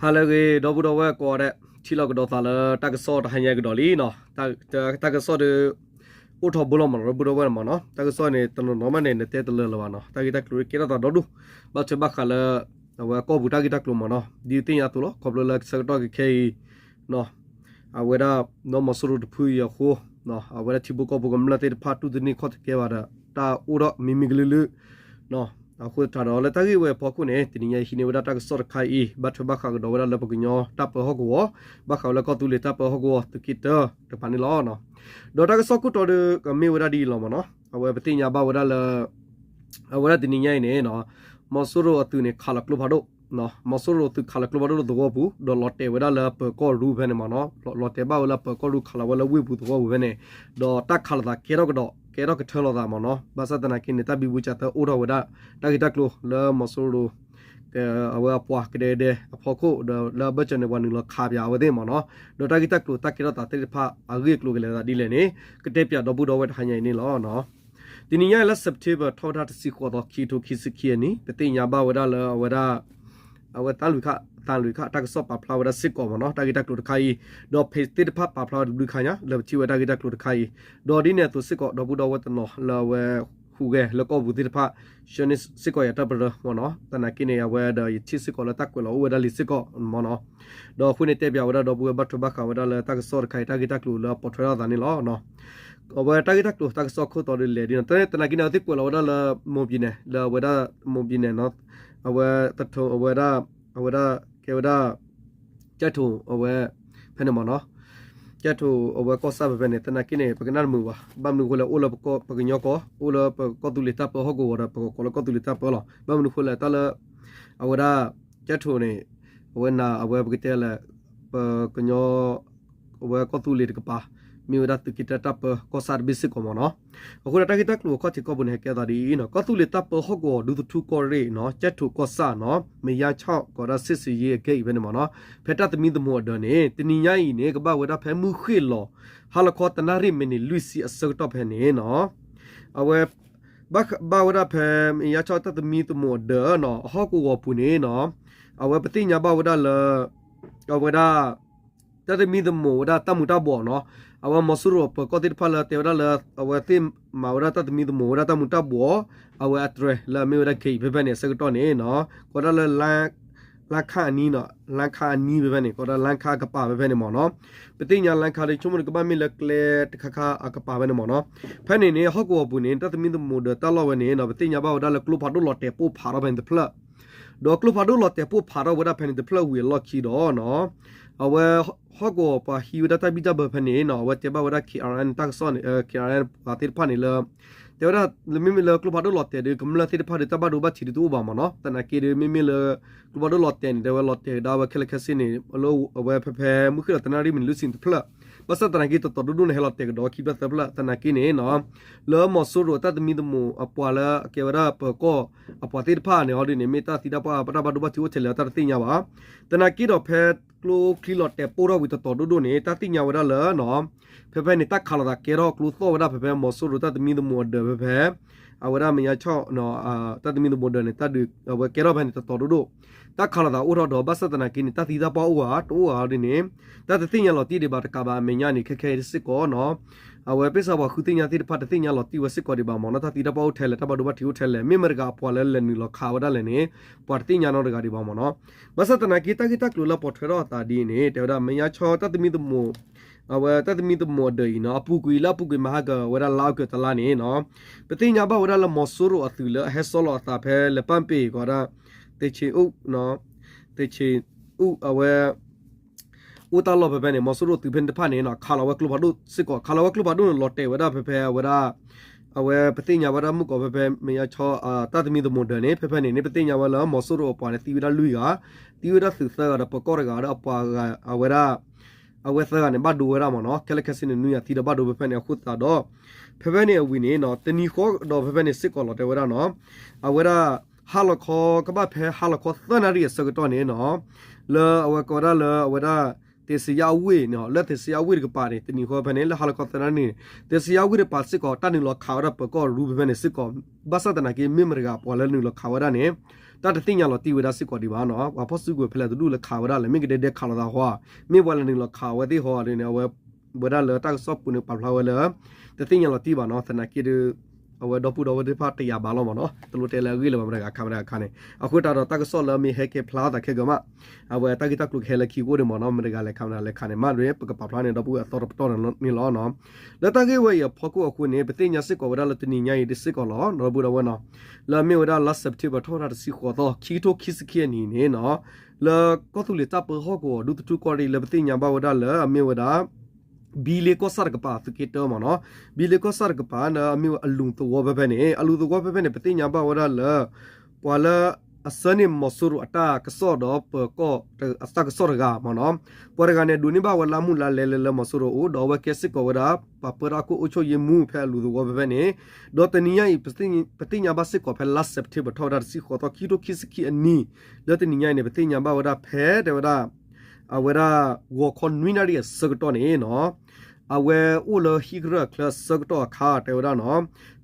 ဟါလၢအဂ့ၤ ဒီပုၢ်ဒီဝဲၢ်ကိးဂၤဒဲး, ထံၣ်လိာ်ကဒီးသးလၢတၢ်ကစီၣ်တဟါညါကဒီးလံနီၤ. တၢ်ကစီၣ်ဒီး အိၣ်ထီၣ်ဘူးလီၤမ့ၢ်နီၤ ဒီပုၢ်ဒီဝဲၢ်န့ၣ်မ့ၢ်နီၤ. တၢ်ကစီၣ်န့ၣ် တနီၤနီၤမးန့ၣ် နတဲတလၢာ်လၢၤဘၣ်နီၤ. တၢ်ဂ့ၢ်တၢ်ကျိၤကဲထီၣ်သးဒီဒူၣ်, ဘၣ်ထွဲဘၣ်ဃးလၢ အဝဲကီၢ်ပူၤတၢ်ဂ့ၢ်တၢ်ကျိၤမ့ၢ်နီၤ. ဒ်သ့ၣ်ညါအသိးလီၤ ခီဖျိလၢဆၢကတီၢ်ခဲအံၤ အဝဲဒၣ် နီၢ်မီၤစိရိၤတဖုအံၤအဃိ အဝဲဒၣ်ထံဖိကီၢ်ဖိကမျၢၢ်သ့ၣ်တဖၣ် တူၢ်တန့ၢ်ခီၣ်တကဲဘၣ်ဒီး တၢ်အိၣ်ထီၣ်မံမံကလုာ်လုာ် အဃိသတးဒီး လၢတၢ်ဂ့ၢ်ဝဲအဖီခိၣ်န့ၣ် တနံၤညါအံၤဟံးန့ၢ်ဝဲဒၣ်တၢ်ကစီၣ်တခါအံၤ ဘၣ်ထွဲဘၣ်ဃးကဒီးဝဲဒၣ်လၢပကညီတၢ်ပၢဟီၣ်ကဝီၤ, ဘၣ်ဃးဝဲလၢကီၢ်သူလ့ၤတၢ်ပၢဟီၣ်ကဝီၤသုးက့တၢတဖၣ်န့ၣ်လီၤ. ဒီးတၢ်ကစီၣ်ခိၣ်တီဒီးကမ့ၢ်ဝဲဒၣ်ဒ်အံၤလီၤမ့ၢ်နီၤ. အဝဲပသ့ၣ်ညါဘၣ်ဝဲဒၣ်လၢ အဝဲဒၣ်တနံၤညါအံၤန့ၣ် မီၤစိရိၤအသုးန့ၣ်ခးလီၤကျိဖးဒိၣ်, မီၤစိရိၤအသုးခးလီၤကျိဖးဒိၣ်လၢသဝီပူၤ ဒီးလီၤတဲာ်ဝဲဒၣ်လၢပၢၤကီၢ်ရူဖဲန့ၣ်မ့ၢ်နီၤ. လီၤတဲာ်ဘၣ်ဝဲလၢပၢၤကီၢ်ရူခးလီၤဝဲလၢဝ့ၢ်ပူၤသဝီပူၤဖဲန့ၣ်, ဒီးတၢ်ခးလိာ်သးကဲထီၣ်ကဒီး ကဲထီၣ်ကထၢလိာ်သးမ့ၢ်နီၤ. ဘၣ်ဆၣ်သနာ်က့န့ၣ် တၢ်ဘံဘူကၢ်သၢအိၣ်ထီၣ်ဝဲဒၣ် တၢ်ဂ့ၢ်တၢ်ကျိၤလၢမီၤစိရိၤ အဝဲအပှၤကဒဲကဒဲအဖီခိၣ် ဒီးလၢအဘၢၣ်စၢၤန့ၣ် ပှၤနုာ်လီၤခးပၠးအဝဲသ့ၣ်မ့ၢ်နီၤ. ဒီးတၢ်ဂ့ၢ်တၢ်ကျိၤတၢ်ကဲထီၣ်သးသ့ၣ်တဖၣ်အဂ့ၢ်အကျိၤကလဲၤသးဒ်လဲၣ်န့ၣ် ကတဲပၠးဒီပုၢ်ဒီဝဲၢ်တဟါညါအံၤန့ၣ်လီၤ. တနံၤညါအံၤလၢ September ထီၣ်ဝဲဒၣ်တဆံဃိးသီ ခံကထိခံဆံခံအနံၣ် ပသ့ၣ်ညါဘၣ်ဝဲဒၣ်လၢအဝဲဒၣ် အဝဲသးလွံၢ်ခါ သးလွံၢ်ခါ တၢ်ကစီၣ်ပာ်ဖျါဝဲဒၣ်စ့ၢ်ကီးမ့ၢ်နီၤ တၢ်ဂ့ၢ်တၢ်ကျိၤတခါအံၤ, ဒီး page သ့ၣ်တဖၣ်ပာ်ဖျါဝဲတဘျုးခါညါ လၢပထံၣ်ဝဲတၢ်ဂ့ၢ်တၢ်ကျိၤတခါအံၤ, ဒီးဒ်န့ၣ်အသိးစ့ၢ်ကီး ဒီပုၢ်ဒီဝဲၢ်တနီၤလၢအဝဲဟူးဂဲၤလၢကီၢ်ပူၤသ့ၣ်တဖၣ် ဆှၢန့ၢ်စ့ၢ်ကီးယၤတၢ်ပတြၢၤမ့ၢ်နီၤ. သနာ်က့န့ၣ် အဝဲဒီးယထံၣ်စ့ၢ်ကီးလၢတၢ်ကွဲးလီၤအိၣ်ဝဲဒၣ်လံစ့ၢ်ကီးမ့ၢ်နီၤ. ဒီးအဃိန့ၣ်တဲပၠးဝဲဒၣ်ဒီပုၢ်ဝဲၢ်ဘၣ်ထွဲဘၣ်ဃးဝဲဒၣ်လၢတၢ်ကစီၣ်တခါအံၤ တၢ်ဂ့ၢ်တၢ်ကျိၤလၢအပိာ်ထွဲထီၣ်သးန့ၣ်လီၤ. အဝဲတၢ်ဂ့ၢ်တၢ်ကျိၤတၢ်ကစီၣ်ခိၣ်တီဒီးလဲၤဒ်နီၤ သနာ်က့န့ၣ် အဝဲသ့ၣ်ကွဲးလီၤဝဲဒၣ်လၢ မိၢ်ပံၤနဲၣ် လၢအဝဲဒၣ် မိၢ်ပံၤနဲၣ်နီၤ အဝဲတထိး အဝဲဒၣ် အဝဲဒၣ်ကဲဝဲဒၣ် ကၠဲၣ်ထိး အဝဲ ဖဲန့ၣ်မ့ၢ်နီၤ ကၠဲၣ်ထိးအဝဲကီၢ်ဆၣ်ဖဲဖဲန့ၣ် သနာ်က့န့ၣ် ပကနၣ်တမုာ်ဘၣ် ဘၣ်မနုၤအဃိလဲၣ် အိၣ်လၢပကညီကီၢ် အိၣ်လၢပကီၢ်သူလ့ၤတၢ်ပၢဟီၣ်ကဝီၤဒီး ပကကိးလၢကီၢ်သူလ့ၤတၢ်ပၢလီၤ. ဘၣ်မနုၤအဃိလဲၣ် တၢ်လၢ အဝဲဒၣ် ကၠဲၣ်ထိးန့ၣ် အဝဲန့ၣ် အဝဲပကတဲလဲၣ် ပကညီ အဝဲကီၢ်သူလ့ၤတကပၤ မ့ၢ်ဝဲဒၣ်သုးက့တၢတၢ်ပၢကီၢ်ဆၣ်တဘ့ၣ်စ့ၢ်ကီးမ့ၢ်နီၤ. အဃိဒီးတၢ်ဂ့ၢ်တၢ်ကျိၤအခီၣ်ထံးခီၣ်ဘိန့ၣ် ဟဲကဲသးဒ်အံၤနီၤ ကီၢ်သူလ့ၤတၢ်ပၢဟီၣ်ကဝီၤဒူသထူကီၢ်ရ့ၣ်နီၤ ကၠဲၣ်ထိးကီၢ်ဆၣ်နီၤ မ့ၢ်ယါဆီၣ်ကီးဒၣ် စစ်ဆင်ရေး အကဲအံၤဖဲန့ၣ်မ့ၢ်နီၤ ဖဲတၢ်သမံသမိးအဒၢးန့ၣ် တနံၤညါအံၤန့ၣ် ကဘၣ်ဝဲဒၣ်ဖဲမုၢ်ဃ့ၢ်လီၤ ဟါလီၤခီတနၣ်ရံၣ်မံးနံးလွံၢ်ဆံအဆၢကတီၢ်ဖဲန့ၣ်နီၤ အဝဲ ဘၣ်ဝဲဒၣ်ဖဲ မ့ၢ်ယါဆီၣ်တၢ်သမံသမိးအဒၢးနီၤ အဟီၣ်ကဝီၤပူၤန့ၣ်နီၤ အဝဲပသ့ၣ်ညါဘၣ်ဝဲဒၣ်လၢ အဝဲဒၣ် တၢ်သမံသမိးဝဲဒၣ်တၢ်မူၤတၢ်ဘှီးနီၤ အဝဲမီၤစိရိၤအပၢၤကီၢ်သ့ၣ်တဖၣ်လၢတဲဝဲဒၣ်လၢ အဝဲသ့ၣ်မၤဝဲဒၣ်တၢ်သမံသမိးဝဲဒၣ်တၢ်မူၤတၢ်ဘှီး အဝဲအတြဲၤလၢအမ့ၢ်ဝဲဒၣ် ခဲအံၤ ဖဲဖဲန့ၣ် အဆၢကတီၢ်န့ၣ်နီၤ ကိးဒၣ်လၢ လါခါအနံၤနီၤ လါခါအနံၤဖဲဖဲန့ၣ် ကိးဒၣ်လါခါအကပၤဖဲဖဲန့ၣ်မ့ၢ်နီၤ ပသ့ၣ်ညါလါခါဒီးဆိကမိၣ်န့ၣ်ကဘၣ်မ့ၢ်လၢကျဲတခါခါအကပၤဖဲန့ၣ်မ့ၢ်နီၤ ဖဲန့ၣ်န့ၣ် ဟီၣ်ကဝီၤပူၤန့ၣ် တၢ်သမံသမိးဒီးတၢ်လီၢ်ဝဲန့ၣ်နီၤ ပသ့ၣ်ညါဘၣ်ဝဲဒၣ်လၢကျိဖးဒိၣ်လီၤတဲာ်ပိၢ်ဖးထီၣ်ဖဲန့ၣ်တဖျၢၣ် ဒီးကျိဖးဒိၣ်လီၤတဲာ်ပိၢ်ဖးထီၣ်ဝဲဒၣ်ဖဲန့ၣ်တဖျၢၣ်ဝံၤအလီၢ်ခံဒီးနီၤ အဝဲ ဟီၣ်ကဝီၤပှၤဟံးဝဲဒၣ်တၢ်ဘံၣ်တၢ်ဘၢဖဲန့ၣ်နီၤ အဝဲတဲဘၣ်ဝဲဒၣ် KRN တၢ်ကစီၣ်န့ၣ် KRN ပှၤသ့ၣ်တဖၣ်န့ၣ်လၢ တဲဝဲဒၣ် မ့မ့ၢ်လၢကျိဖးဒိၣ်လီၤတဲာ်ဒီး ကမျၢၢ်သ့ၣ်တဖၣ်ဒီး တၢ်ဘၣ်ဒိဘၣ်ထံးဒီးတအိၣ်ဘၣ်မ့ၢ်နီၤ သနာ်က့ဒီး မ့မ့ၢ်လၢ ကျိဖးဒိၣ်လီၤတဲာ်န့ၣ် တဲဝဲလီၤတဲာ်ကဒါဝဲခဲလၢာ်ခဲဆ့န့ၣ် လၢအဝဲဖဲဖဲမုၢ်ဃ့ၢ်လီၤတနၣ်ရံၣ်မံးနံးလွံၢ်ဆံတဖျၢၣ် ဘၣ်ဆၣ်သနာ်က့တတီၤဒိၣ်ဒိၣ်န့ၣ် ဟဲလီၤတဲာ်ကဒီးဝဲခံဖျၢၣ်သၢဖျၢၣ် သနာ်က့န့ၣ်နီၤ လၢမီၤစိရိၤတၢ်သမံသမိးအပှၤလၢအကဲဝဲဒၣ်ပၢၤကီၢ်အပှၤသ့ၣ်တဖၣ်န့ၣ် ဟီဒ်န့ၣ် မ့ၢ်တၢ်သံတၢ်ပှၢ်တၢ်ဘၣ်ဒိဘၣ်ထံးအိၣ်ထဲလဲၣ်တၢ်တသ့ၣ်ညါဘၣ် သနာ်က့ဒီးဖဲကျိချံလီၤတဲာ်ပိၢ်ထီၣ်ဝံၤတတီၤဒိၣ်ဒိၣ်န့ၣ် တၢ်သ့ၣ်ညါဝဲဒၣ်လၢနီၤ ဖဲဖဲန့ၣ် တၢ်ခးလိာ်သးကဲထီၣ်ကျိသီၣ်ဝဲဒၣ်ဖဲဖဲမီၤစိရိၤတၢ်သမံသမိးအဒၢးဖဲဖဲ အဝဲဒၣ်မ့ၢ်ယါဆီၣ် တၢ်သမံသမိးဒၢးန့ၣ် တၢ်ဒုးအဝဲကဲထီၣ်ဖဲန့ၣ်တတီၤဒိၣ်ဒိၣ် တၢ်ခးလိာ်သးအိၣ်ထီၣ်ဒီး ဘၣ်ဆၣ်သနာ်က့န့ၣ် တၢ်သံတၢ်ပှၢ်အိၣ်ဧါ တအိၣ်ဧါဒ်န့ၣ် တၢ်တသ့ၣ်ညါလီၤတံၢ်ဒံးဘၣ်တကးဘၣ်အမဲာ်ညါန့ၣ် ခဲခဲအံၤစ့ၢ်ကီးနီၤ အဝဲပ့ၢ်စးပှၤဃုသ့ၣ်ညါသ့ၣ်တဖၣ်တသ့ၣ်ညါလီၤတံၢ်ဝဲစ့ၢ်ကီးဒံးဘၣ်မ့ၢ်နီၤ တၢ်သံတၢ်ပှၢ်အိၣ်ထဲလဲၣ် တၢ်ဘၣ်ဒိဘၣ်ထံးအိၣ်ထဲလဲၣ် မ့ၢ်မတၤတဂၤအပှၤလၢလဲၤနုာ်လီၤခးဝဲဒၣ်လဲၣ်န့ၣ် ပှၤတသ့ၣ်ညါနီတဂၤဒံးဘၣ်မ့ၢ်နီၤ ဘၣ်ဆၣ်သနာ်က့ တၢ်ဂ့ၢ်တၢ်ကျိၤလၢအပိာ်ထွဲထီၣ်အသးဒ်အံၤန့ၣ် တဲဝဲဒၣ် မ့ၢ်ယါဆီၣ်တၢ်သမံသမိး အဝဲတၢ်သမံသမိးအဒၢးအံၤနီၤ အပူၤကွံာ်လၢအပူၤကွံာ်မဟါကဝဲဒၣ်လါအီကူးတလါန့ၣ်နီၤ ပသ့ၣ်ညါဘၣ်ဝဲဒၣ်လၢမီၤစိရိၤအသုးလၢအဟဲစီလီၤအသးဖဲလဲၤပၣ်ပ့ၤကီးဒၣ် သ့ၣ်ဆ့အူၣ် သ့ၣ်ဆ့အူၣ် အဝဲ အိၣ်တၢ်လီၢ်ဖဲဖဲန့ၣ် မီၤစိရိၤသုးဖဲန့ၣ်တဖၣ်န့ၣ်နီၤ ခးလီၤဝဲကျိဖးဒိၣ်စ့ၢ်ကီး ခးလီၤဝဲကျိဖးဒိၣ်န့ၣ် လီၤတဲာ်ဝဲဒၣ်ဖဲဖဲအဝဲဒၣ် အဝဲပသ့ၣ်ညါဝဲဒၣ်မုၢ်ကီးဖဲဖဲ မ့ၢ်ယါဆီၣ် တၢ်သမံသမိးဒၢးန့ၣ် ဖဲဖဲန့ၣ်န့ၣ် ပသ့ၣ်ညါဝဲလၢမီၤစိရိၤအပှၤန့ၣ် သံဝဲဒၣ်လွံၢ်ဂၤ သံဝဲဒၣ်သုးသၢဂၤဒီးပၢၤကီၢ်တဂၤဒီးအပှၤဂၤ အဝဲဒၣ် အဝဲသၢဂၤန့ၣ် ဘၣ်ဒိဝဲဒၣ်မ့ၢ်နီၤ ခဲလၢာ်ခဲဆ့န့ၣ် နွံဂၤသံဒီးဘၣ်ဒိဖဲဖဲန့ၣ် အဃိသတးဒီး ဖဲဖဲန့ၣ်အဝံၤန့ၣ်နီၤ တနံၤဃီဒီးဖဲဖဲန့ၣ်စ့ၢ်ကီးလီၤတဲဝဲဒၣ်နီၤ အဝဲဒၣ် ဟါလီၤခီ ကဘၣ်ဖဲဟါလီၤခီသၢနၣ်ရံၣ်အဆၢကတီၢ်န့ၣ်နီၤ လၢအဝဲကိးဝဲဒၣ်လၢအဝဲဒၣ် သ့ၣ်စ့ယါအဝ့ၢ်နီၤ လၢသ့ၣ်စ့ယါအဝ့ၢ်တကပၤန့ၣ် တနံၤဃီဖဲန့ၣ် လၢဟါလီၤခီသၢနၣ်ရံၣ်န့ၣ် သ့ၣ်စ့ယါအဝ့ၢ်တကပၤစ့ၢ်ကီး တၢ်နုာ်လီၤခးဝဲဒၣ်ပၢၤကီၢ်ရူဖဲဖဲန့ၣ်စ့ၢ်ကီး ဘၣ်ဆၣ်သနာ်က့ မ့ၢ်မတၤတဂၤပှၤလၢနုာ်လီၤခးဝဲဒၣ်န့ၣ် တၢ်တသ့ၣ်ညါလီၤတံၢ်ဝဲဒၣ်စ့ၢ်ကီးဒံးဘၣ်နီၤ. ပှၤဖီၣ်စုကဝဲၤဖဲလဲၣ်တဒူၣ်လၢခးဝဲဒၣ်လဲၣ် မ့ၢ်ကဒဲဒဲခးလိာ်သးဟီ, မ့ၢ်ပှၤလဲၤနုာ်လီၤခးဝဲသ့ၣ်ဟီန့ၣ် အဝဲ ဝဲဒၣ်လၢတၢ်ကစီၣ်ပူၤန့ၣ် ပာ်ဖျါဝဲလၢ တသ့ၣ်ညါလီၤတံၢ်ဘၣ်နီၤ. သနာ်က့ဒီး အဝဲဒီပုၢ်ဒီဝဲၢ်သ့ၣ်တဖၣ်တယာ်ဘၣ်လီၤမ့ၢ်နီၤ. တလိၣ်တဲလၢအဂ့ၢ်လၢၤဘၣ် မတၤဂၤခးမတၤဂၤခးန့ၣ်. အဃိသတးဒီးတၢ်ကစီၣ်လၢမ့ၢ်ဟဲကဲဖျါသးခဲကမး အဝဲတၢ်ဂ့ၢ်တၢ်ကျိၤကဟဲလၢခံကအိၣ်န့ၣ်မ့ၢ်နီၤ, မတၤဂၤလဲၤခးမတၤဂၤလဲၤခးန့ၣ် မ့ၢ်ပကပာ်ဖျါန့ၣ် ဒီပုၢ်ဝဲၢ်အသီတပတီၢ်န့ၣ်လီၤနီၤ. လၢတၢ်ဂ့ၢ်ဝဲအံၤအဖီခိၣ်အဃိန့ၣ် ပသ့ၣ်ညါစ့ၢ်ကီးဝဲဒၣ်လၢတနံၤညါအံၤဒ်စ့ၢ်ကီးလီၤ ဒီပုၢ်ဒီဝဲၢ်နီၤ, လၢအမ့ၢ်ဝဲဒၣ်လါ September ထီၣ်ဝဲဒၣ်တဆံဃိးသီ ခံကထိခံဆံခံအနံၣ်န့ၣ်နီၤ, လၢကီၢ်သူလ့ၤတၢ်ပၢဟီၣ်ကဝီၤဒူသထူၣ်ကီၢ်ရ့ၣ်လၢပသ့ၣ်ညါဘၣ်ဝဲဒၣ်လၢအမ့ၢ်ဝဲဒၣ် ဘံလ့ကီၢ်ဆၣ်တကပၤသုးက့တၢမ့ၢ်နီၤ, ဘံလ့ကီၢ်ဆၣ်တကပၤလၢအမ့ၢ်ဝဲအလူၤသဝီဖဲဖဲန့ၣ်, အလူၤသဝီဖဲဖဲန့ၣ် ပသ့ၣ်ညါဘၣ်ဝဲဒၣ်လၢ ပှၤလၢအဆၢန့ၢ်မီၤစိရိၤအတၢ်ကစီၣ်ဒီးပၢၤကီၢ်အတၢ်ကစီၣ်တဂၤမ့ၢ်နီၤ, ပှၤတဂၤန့ၣ် ဒိးန့ၢ်ဘၣ်ဝဲလၢမူလါလဲလၢလၢမီၤစိရိၤအိၣ် ဒီးအဝဲကဲစ့ၢ်ကီးဝဲဒၣ် ပှၤပၢတၢ်ခိၣ်အိၣ်ဆိၣ်ယ့ၢ်မူဖဲအလူၤသဝီဖဲဖဲန့ၣ်, ဒီးတနံၤညါအံၤ ပသ့ၣ်ညါဘၣ်စ့ၢ်ကီးဖဲလါ September ထီၣ်ဝဲဒၣ်တဆံဃိးသီ ခံကထိခံဆံခံအနံၣ်, လၢတနံၤညါအံၤန့ၣ် ပသ့ၣ်ညါဘၣ်ဝဲဒၣ်ဖဲတဲဝဲဒၣ် အဝဲဒၣ် ဂီၤခီနွံနၣ်ရံၣ်အဆၢကတီၢ်န့ၣ်နီၤ, အဝဲအိၣ်လၢဟံၣ်ကရၢၢ်အချၢအဆၢကတီၢ်အခါ တဲဝဲဒၣ်နီၤ,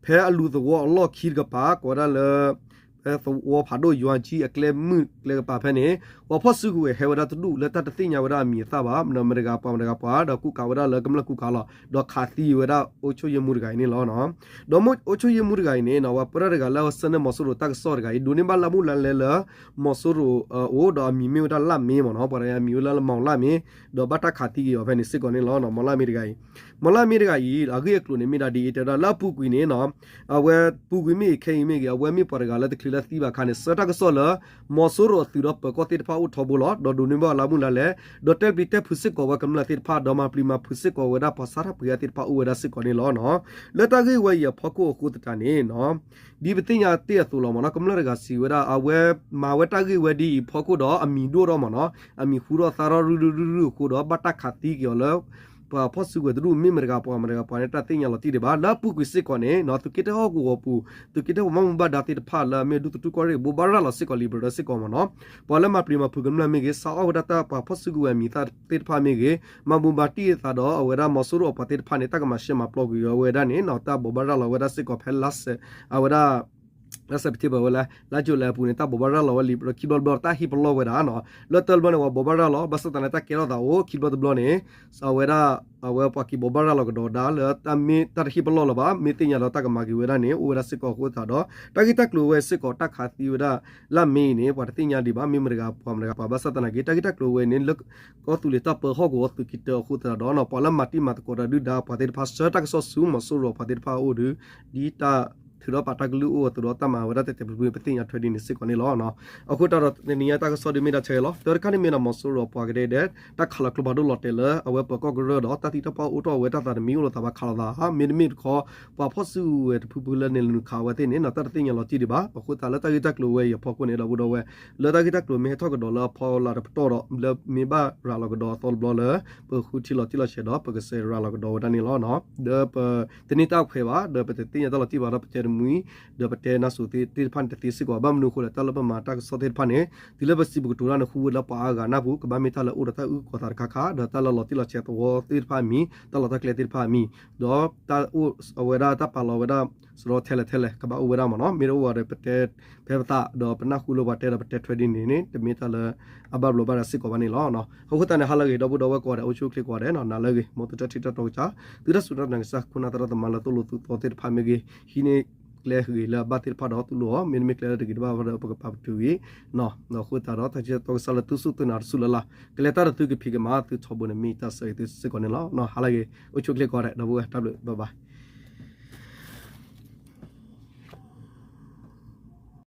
ဖဲအလူၤသဝီအလီၢ်ခံတကပၤ ကိးဝဲဒၣ်လၢ ဖဲသဝီဖးဒိၣ်ယွၤကၠံအကျဲမုၢ်ကျဲကပၤဖဲန့ၣ် ပှၤဖီၣ်စုကဝဲၤဟဲဝဲဒၣ်တဒူၣ်လၢတၢ်တသ့ၣ်ညါဝဲဒၣ်အမံၤအသၣ်ဘၣ် ဒီးမတၤဂၤပှၤမတၤဂၤပှၤ ဒီးကူၣ်ကးဝဲဒၣ်လၢကမျၢၢ်ကူၣ်ကးလီၤ ဒီးခးသံဝဲဒၣ်အိၣ်ဆိၣ်ယ့ၢ်မူတဂၤအံၤန့ၣ်လီၤ. ဒီးအိၣ်ဆိၣ်ယ့ၢ်မူတဂၤအံၤန့ၣ်နီၤ ပှၤပၢတၢ်တဂၤလၢအဆၢန့ၢ်မီၤစိရိၤတၢ်ကစီၣ်တဂၤအံၤ ဒိးန့ၢ်ဘၣ်လၢမူလါလဲလၢ မီၤစိရိၤအအိၣ် ဒီးအမံၤမ့ၢ်ဝဲဒၣ်လၢ်မ့မ့ၢ်နီၤ, ပှၤတဂၤအမံၤဝဲလၢလၢမီၤလၢ်မ့ ဒီးဘၣ်တၢ်ခးသံက့ၤအီၤဖဲန့ၣ်စ့ၢ်ကီးန့ၣ်လီၤ. မီၤလၢ်မ့တဂၤအံၤ, မီၤလၢ်မ့တဂၤအံၤ အဂ့ၢ်အကျိၤန့ၣ်မ့ၢ်ဒၣ်ဒ်အံၤ တဲဝဲဒၣ်လၢအပူၤကွံာ်န့ၣ်နီၤ, အဝဲပူၤကွံာ်မ့ၢ်ဂ့ၤခဲအံၤမ့ၢ်ဂ့ၤ အဝဲမ့ၢ်ပှၤတဂၤလၢတချုးလၢသံဘၣ်အခါန့ၣ် ဆှၢတၢ်ကစီၣ်လၢ မီၤစိရိၤအသုးဒီးပၢၤကီၢ်သ့ၣ်တဖၣ်အိၣ်ထီဘိလီၤ. ဒီးဒိးန့ၢ်ဘၣ်လၢမူလါလဲ ဒီးတဲပျံၤတဲဖုးစ့ၢ်ကီးဝဲကမျၢၢ်သ့ၣ်တဖၣ် ဒီးမၤပျံၤမၤဖုးစ့ၢ်ကီးဝဲဒၣ်ပှၤဆါတၢ်ပှ့ၤအါသ့ၣ်တဖၣ်အိၣ်ဝဲဒၣ်စ့ၢ်ကီးန့ၣ်လီၤ. လၢတၢ်ဂ့ၢ်ဝဲအံၤအဖီခိၣ်အဃိသတးန့ၣ်နီၤ ဒ်ပသ့ၣ်ညါတ့ၢ်အသိးလီၤမ့ၢ်နီၤ, ကမျၢၢ်တဂၤစံးဝဲဒၣ် အဝဲမၤဝဲတၢ်ဂ့ၢ်ဝဲဒ်အံၤအဖီခိၣ်ဒီး အမံၤဒိၣ်ထီၣ်မ့ၢ်နီၤ, အမံၤဃူထီၣ်သါထီၣ်ရုၢ်ရုၢ်ရုၢ်ရုၢ်အဃိဒီး ဘၣ်တၢ်ခးသံက့ၤအီၤလၢ ပှၤဖီၣ်စုကဝဲၤတဒူၣ် မ့ၢ်မတၤဂၤပှၤမတၤဂၤပှၤန့ၣ် တၢ်သ့ၣ်ညါလီၤတံၢ်ဒံးဘၣ်. လၢအပူၤကွံာ်စ့ၢ်ကီးန့ၣ်နီၤ သုးက့တၢဟီၣ်ကဝီၤပူၤ သုးက့တၢဘၣ်မူဘၣ်ဒါသ့ၣ်တဖၣ်လၢအမ့ၢ်ဒူသထူၣ်ကီၢ်ရ့ၣ် ဘိးဘၣ်ရၤလီၤစ့ၢ်ကီးလံာ်ပရၢစ့ၢ်ကီးမ့ၢ်နီၤ, ပှၤလၢမၤပျံၤမၤဖုးကမျၢၢ်မ့ၢ်ဂ့ၤ ဆါအီၣ်ဝဲဒၣ်တၢ်ပှၤဖီၣ်စုကဝဲၤအမံၤသၣ်သ့ၣ်တဖၣ်မ့ၢ်ဂ့ၤ မၤဘူၣ်မၤတံၢ်အသးဒီးအဝဲဒၣ်မီၤစိရိၤအပှၤသ့ၣ်တဖၣ်န့ၣ် တၢ်ကမၤရှဲမၤပျီကွံာ်အီၤဝဲဒၣ်န့ၣ်နီၤ တၢ်ဘိးဘၣ်ရၤလီၤဝဲဒၣ်စ့ၢ်ကီးဖဲလါ အဝဲဒၣ် လါ September ဝဲလၢ လါယူၤလံအပူၤန့ၣ် တၢ်ဘိးဘၣ်ရၤလီၤဝဲလံာ်ပရၢခံဘျီတဘျီ တၢ်ဟ့ၣ်ပလီၢ်ဝဲဒၣ်နီၤ, လၢတၢ်တဘျီန့ၣ် ပှၤဘိးဘၣ်ရၤလီၤ ဘၣ်ဆၣ်သနာ်က့တၢ်ကဲထီၣ်သးအိၣ် ခံဘျီတဘျီန့ၣ် အဝဲဒၣ် အဝဲပှၤက့ၤဘိးဘၣ်ရၤလီၤကဒီးဝဲဒၣ်လၢတၢ်မ့ၢ် တၢ်တဟ့ၣ်ပလီၢ်လၢၤဘၣ် မ့ၢ်သ့ၣ်ညါလၢတၢ်ကမၤက့ၤဝဲဒၣ်န့ၣ် အိၣ်ဝဲဒၣ်စ့ၢ်ကီးအဃိသတးဒီး တၢ်ဂ့ၢ်တၢ်ကျိၤဝဲစ့ၢ်ကီး တၢ်ခးသံဝဲဒၣ်လၢ်မ့အံၤန့ၣ် ပှၤတသ့ၣ်ညါဒံးဘၣ် မ့ၢ်မတၤဂၤပှၤမတၤဂၤပှၤ ဘၣ်ဆၣ်သနာ်က့ တၢ်ဂ့ၢ်တၢ်ကျိၤဝဲန့ၣ် လၢကီၢ်သူလ့ၤတၢ်ပၢဟီၣ်ကဝီၤသုးက့တၢအဃိသတးဒီး ပှၤလၢမၤတံၢ်မၤသကိးတၢ်ဒုၣ်ဒါပှၤသ့ၣ်တဖၣ် ဆှၢတၢ်ကစီၣ်ဆူမီၤစိရိၤပှၤသ့ၣ်တဖၣ်အအိၣ်ဒီး ဒ်တၢ်ထုးထီၣ်ပာ်တၢ်ကလုၢ်အိၣ်အသိးဒီး တၢ်မၤဝဲဒၣ်တဲာ်တဲာ်ဖျုးဖျုးန့ၣ် ပသ့ၣ်ညါထွဲဒ်န့ၣ်စ့ၢ်ကီးန့ၣ်လီၤ. အဃိသတးဒီး တနံၤညါတၢ်ကစီၣ်ဒုးမ့ၢ်ဒၣ်ထဲလီၤ. တၢ်တခါန့ၣ်မ့ၢ်ဒၣ်မီၤစိရိၤပှၤကဒဲဒဲး တၢ်ခးလီၤကျိဖးဒိၣ်လီၤတဲာ်လၢအဝဲပၢၤကီၢ်ကရၢဒီး တၢ်သံတၢ်ပှၢ်အိၣ်ထီၣ်ဝဲတၢ်သးတမံၤအိၣ်လိာ်သးဘၣ်ခးလိာ်သးဧါ, မ့တမ့ၢ်တခီ ပှၤဖီၣ်စုကဝဲၤတဖုဖုလၢန့ၣ်လဲၤနုာ်ခးဝဲသ့ၣ်န့ၣ်နီၤ တၢ်တသ့ၣ်ညါလီၤတံၢ်ဒံးဘၣ်. အဃိသတးလၢတၢ်ဂ့ၢ်တၢ်ကျိၤဝဲအံၤအဖီခိၣ်န့ၣ် ဒီပုၢ်ဒီဝဲၢ် လၢတၢ်ဂ့ၢ်တၢ်ကျိၤမ့ၢ်ဟဲထီၣ်ကဒီးလၢအဖီလာ်တပတီၢ်ဒီး လၢမ့ၢ်ဘၣ်ရၤလီၤကဒီးအသီတဘျီလၢ ပဃုထံၣ်လီၤတံၢ်လီၤဆဲးဒီး ပကစဲးရၤလီၤကဒီးဝဲဒၣ်န့ၣ်လီၤ. ဒီးပတန့ၢ်တၢ်ခွဲးဘၣ် ဒီးပတသ့ၣ်ညါတၢ်လီၤတံၢ်ဘၣ်ဒီး ပတဲတမှံၤ ဒီးပတဲနါစိၤသ့ၣ်တဖၣ်န့ၣ်တသ့စ့ၢ်ကီး ဘၣ်မနုၤအဃိလဲၣ် တၢ်လၢပမၤတၢ်ကစီၣ်သ့ၣ်တဖၣ်န့ၣ် တုၤလၢပစံးပကတိၤတၢ်န့ၣ် ဃုဝဲလၢပှၤအါဂၤနၢ်ပူၤ ကဘၣ်မ့ၢ်တၢ်လၢအိၣ်ဒီးတၢ်အုၣ်ကီၤသးတခါခါ ဒီးတၢ်လၢလီၤတံၢ်လီၤဆဲးသဝီသ့ၣ်တဖၣ်အမံၤ တၢ်လီၢ်တၢ်ကျဲသ့ၣ်တဖၣ်အမံၤ ဒီးတၢ်အိၣ်အဝဲဒၣ်တၢ်ပာ်လီၤဝဲဒၣ် စရီထဲလဲၣ်ထဲလဲၣ် ကဘၣ်အိၣ်ဝဲဒၣ်မ့ၢ်နီၤ မ့ၢ်တအိၣ်ဝဲဒီးပတဲဖဲပသး ဒီးပနၢ်ဟူလၢပှၤတဲဒီးပတဲထွဲဒ်န့ၣ်န့ၣ် တမ့ၢ်တၢ်လၢအဘၣ်ဘျီးဘၣ်ဒါစ့ၢ်ကီးဘၣ်န့ၣ်လီၤ. အဃိသတးန့ၣ် ဟါလၢအဂ့ၤ ဒီပုၢ်ဒီဝဲၢ်ကိးဂၤဒဲး အိၣ်ဆူၣ်အိၣ်ချ့ကိးဂၤဒဲးနီၤ နၤလၢအဂ့ၤ မ်သုတၢ်ထံၣ်တၢ်တီကစၢ် သုတၢ်စူၢ်တၢ်နာ်ကစၢ် ခိၣ်နၢ်သရၣ်သမါလၢသိၣ်လိသုးသီသ့ၣ်တဖၣ်မ့ၢ်ဂ့ၤ ဟံးန့ၢ်ကျဲဂ့ၤလၢအဘၣ်သ့ၣ်တဖၣ်ဒီးသိၣ်လိအီၤ မ့တမ့ၢ်ကျဲလၢတဂ့ၤတဘၣ်ဘၣ်ဒီး ပကပာ်ပတုာ်ဂ့ၤနီၤ အဃိသတးဒီး တၢ်ထံၣ်တၢ်တီကစၢ်လၢသုစူၢ်သုနာ်တစူၢ်လၢ်လၢ် ကလဲၤတၢ်ဒီးသုကဖံးကမၤ သုထီဘိန့ၣ်မ့ၢ်တၢ်ဆၢဂ့ၤသုစ့ၢ်ကီးန့ၣ်လီၤ. ဟါလၢအဂ့ၤ အိၣ်ဆူၣ်အိၣ်ချ့ကိးဂၤဒဲး ဒီပုၢ်ဝဲၢ် တၢ်ဘျုး bye bye